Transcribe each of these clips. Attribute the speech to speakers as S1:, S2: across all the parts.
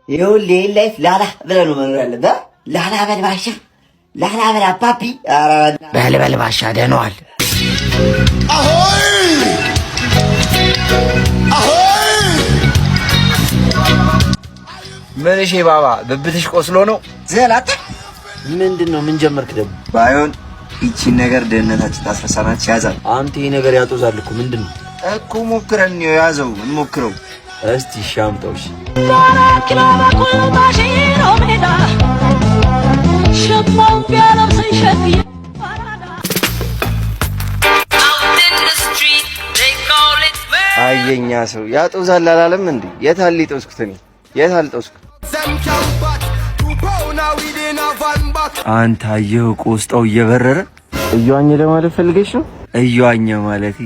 S1: ይኸውልህ ይሄን life ላላ ብለህ ነው መኖር ያለብህ። ላላ በል ባሻ፣ ላላ በል አባቢ። ኧረ በል በል ባሻ፣ ደህና ዋል።
S2: Ahoy! Ahoy!
S3: ምን እሺ ባባ፣ ብብትሽ ቆስሎ ነው?
S1: ዘላታ ምንድን ነው? ምን ጀመርክ ደግሞ?
S3: ባይሆን ይቺን ነገር ድህነታችን ታስረሳናች። ያዛል።
S1: አንተ ይሄ ነገር ያጦዛል እኮ፣ ምንድን ነው?
S3: እኮ ሞክረን ነው፣ ያዘው፣ እንሞክረው።
S1: እስቲ ሻምጣው። እሺ።
S4: አራት ኪሎ በቁምጣሽ ነው ሜዳ ሸማው ቢያለብሰኝ ሸግዬ አራዳ።
S3: አየኛ ሰው ያጦዛል አላለም እንዴ? የት አለ የጦስኩት? እኔ የት አልጦስኩት?
S2: Them camp back. 2 pound of weed in a van back.
S3: አንተ አየኸው ቆስጣው እየበረረ። እየዋኘ ለማለት ፈልገሽ ነው? እየዋኘ ማለት።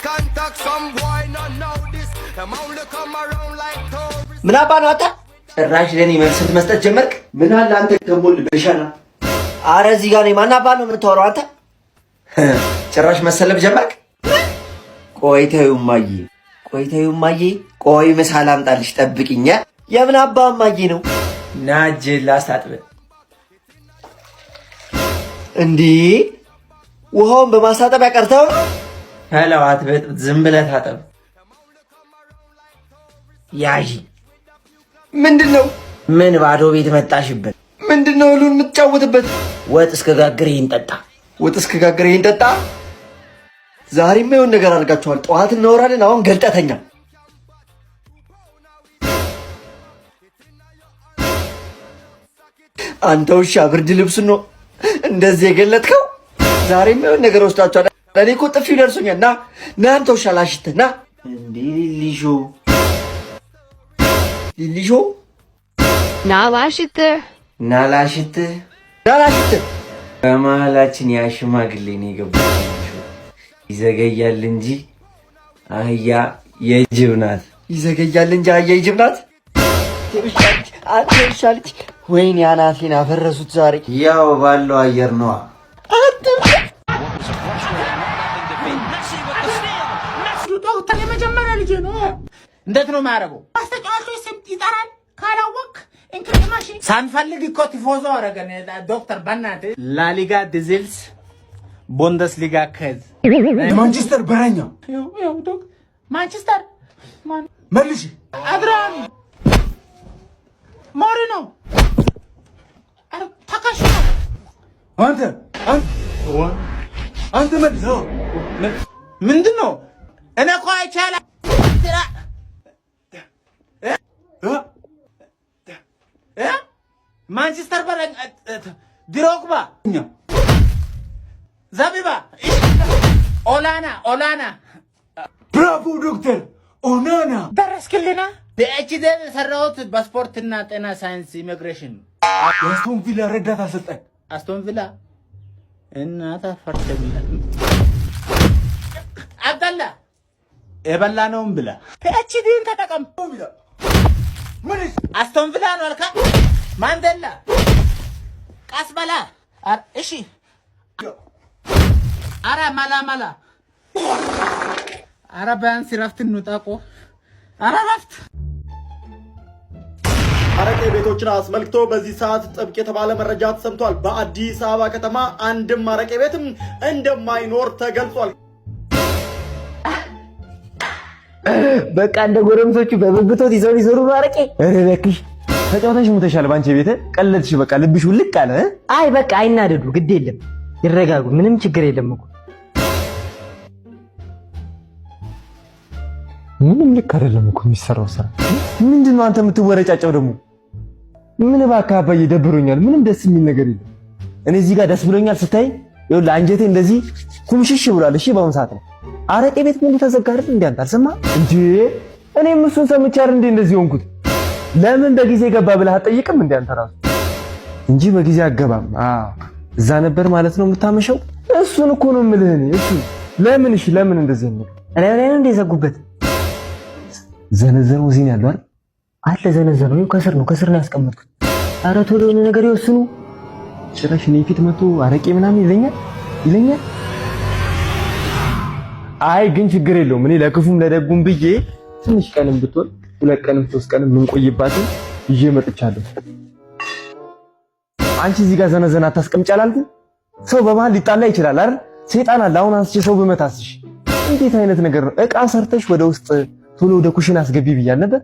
S2: Contact some boy not know this. Them only come around like tourists.
S1: ምን አባ ነው አንተ?
S3: ጭራሽ ለኔ መልስ መስጠት ጀመርክ? ምን አለ አንተ ከሞል በሻና።
S1: አረ እዚህ ጋር ነኝ። ማን አባ ነው የምታወራው አንተ?
S3: ጭራሽ መሰለብ ጀመርክ? ቆይ ተይው እማዬ፣ ቆይ ተይው እማዬ፣ ቆይ ምሳ ላምጣልሽ፣ ጠብቂኝ።
S1: የምን አባ እማዬ ነው?
S5: ና እጅህን ላስታጥብህ።
S1: እንዴ፣ ውሃውን በማስታጠቢያ ቀርተው ነው?
S5: ተለው፣ አትበጥብጥ፣ ዝም ብለህ ታጠብ። ያዢ።
S3: ምንድን ነው?
S1: ምን ባዶ ቤት መጣሽበት?
S3: ምንድን ነው እህሉን የምትጫወትበት?
S1: ወጥ እስከጋግር ይህን ጠጣ።
S3: ወጥ እስከጋገረ ይህን ጠጣ። ዛሬማ የሆነ ነገር አድርጋችኋል። ጠዋት እናወራለን። አሁን ገልጠተኛ። አንተ ውሻ፣ ብርድ ልብሱን ነው እንደዚህ የገለጥከው? ዛሬማ የሆነ ነገር ወስዳችኋል። እኔ እኮ ጥፊው ደርሶኛል። ና ና፣ አንተ ውሻ ላሽትህ፣ ና። እንዴ ሊሊሾ፣ ሊሊሾ።
S6: ና ላሽትህ።
S3: ና ላሽትህ፣
S1: ና ላሽትህ።
S3: በመሀላችን ያ ሽማግሌ ነው የገባው። ይዘገያል እንጂ አህያ የጅብ ናት።
S1: ይዘገያል እንጂ አህያ የጅብ ናት። አንተ ውሻ ልጅ፣ ወይኔ አናቴን አፈረሱት ዛሬ።
S3: ያው ባለው አየር ነዋ።
S7: ዶክተር፣ የመጀመሪያ ልጄ ነው። እንዴት ነው የማያደርገው? ማስተጫዋቾች ስም ይጠራል። ካላወቅ እንክሪማሽ ሳንፈልግ እኮ ቲፎዞ አደረገን። ዶክተር በእናትህ፣ ላሊጋ ዲዝልስ፣ ቡንደስሊጋ ከዝ።
S8: ማንቸስተር በረኛ።
S7: ማንቸስተር።
S8: መልሽ።
S7: አድራን ሞሪኖ ተካሽ ነው።
S8: አንተ አንተ መልስ።
S7: ምንድን ነው? እኔ እኮ አይቻልም። ማንቸስተር በረኛ ድሮግባ፣ ዘቢባ፣ ኦላና ኦላና።
S8: ብራቮ ዶክተር፣ ኦናና።
S7: ደረስክልና። PhD የሰራሁት በስፖርትና ጤና ሳይንስ ኢሚግሬሽን ነው።
S8: የአስቶን ቪላ ረዳት አሰልጣኝ።
S7: አስቶን ቪላ እናታ ፈርተብላ አብደላ፣ የበላነውን ብላ፣ PhD ን ተጠቀም። አስቶን ቪላ ነው አልካ፣ ማንዴላ፣ ቀስ በላ፣ እሺ። አረ መላ መላ፣ አረ ቢያንስ ረፍት እንውጣ እኮ፣ አረ ረፍት።
S9: አረቄ ቤቶችን አስመልክቶ በዚህ ሰዓት ጥብቅ የተባለ መረጃ ተሰምቷል። በአዲስ አበባ ከተማ አንድም አረቄ ቤትም እንደማይኖር ተገልጿል።
S1: በቃ እንደ ጎረምሶቹ በብብቶት ይዘው ሊዞሩ ነው አረቄ።
S8: ኧረ እባክሽ፣ ተጫውተሽ ሙተሻል። ባንቺ ቤት ቀለድሽ። በቃ ልብሽ ውልቅ አለ።
S10: አይ በቃ አይናደዱ፣ ግድ የለም ይረጋጉ። ምንም ችግር የለም እኮ።
S8: ምንም ልክ አይደለም እኮ የሚሰራው ስራ። ምንድን ነው አንተ የምትወረጫጨው ደግሞ? ምን እባክህ አባዬ ደብሮኛል። ምንም ደስ የሚል ነገር የለም። እኔ እዚህ ጋር ደስ ብሎኛል ስታይ፣ ይኸውልህ አንጀቴ እንደዚህ ኩምሽሽ ብሏል። እሺ በአሁን ሰዓት ነው አረቄ ቤት ሙሉ ተዘጋ አይደል? እንዴ አንተ አልሰማህም እንዴ? እኔም እሱን ሰምቼ አይደል እንዴ እንደዚህ ሆንኩት? ለምን በጊዜ ገባ ብለህ አትጠይቅም እንዴ አንተ ራሱ? እንጂ በጊዜ አገባም። አዎ እዛ ነበር ማለት ነው የምታመሸው። እሱን እኮ ነው የምልህ እኔ። እሱ ለምን፣ እሺ ለምን እንደዚህ ነው?
S10: እላዩ ላይ ነው እንደ የዘጉበት።
S8: ዘነዘነው እዚህ ነው ያለው አይደል?
S10: አለ ዘነዘነው። ይኸው ከስር ነው፣ ከስር ነው ያስቀመጥኩት። ኧረ ቶሎ የሆነ ነገር ይወስኑ።
S8: ጭራሽ እኔ ፊት መቶ አረቄ ምናምን ይለኛል ይለኛል። አይ ግን ችግር የለውም። እኔ ለክፉም ለደጉም ብዬ ትንሽ ቀንም ብትሆን፣ 2 ቀንም 3 ቀንም የምንቆይባትን ይዤ መጥቻለሁ። አንቺ እዚህ ጋር ዘነዘና አታስቀምጪ አላልኩም? ሰው በመሃል ሊጣላ ይችላል አይደል? ሰይጣን አለ። አሁን አንስቼ ሰው ብመታስሽ እንዴት አይነት ነገር ነው? እቃ ሰርተሽ ወደ ውስጥ ቶሎ ወደ ኩሽና አስገቢ ብያል ነበር።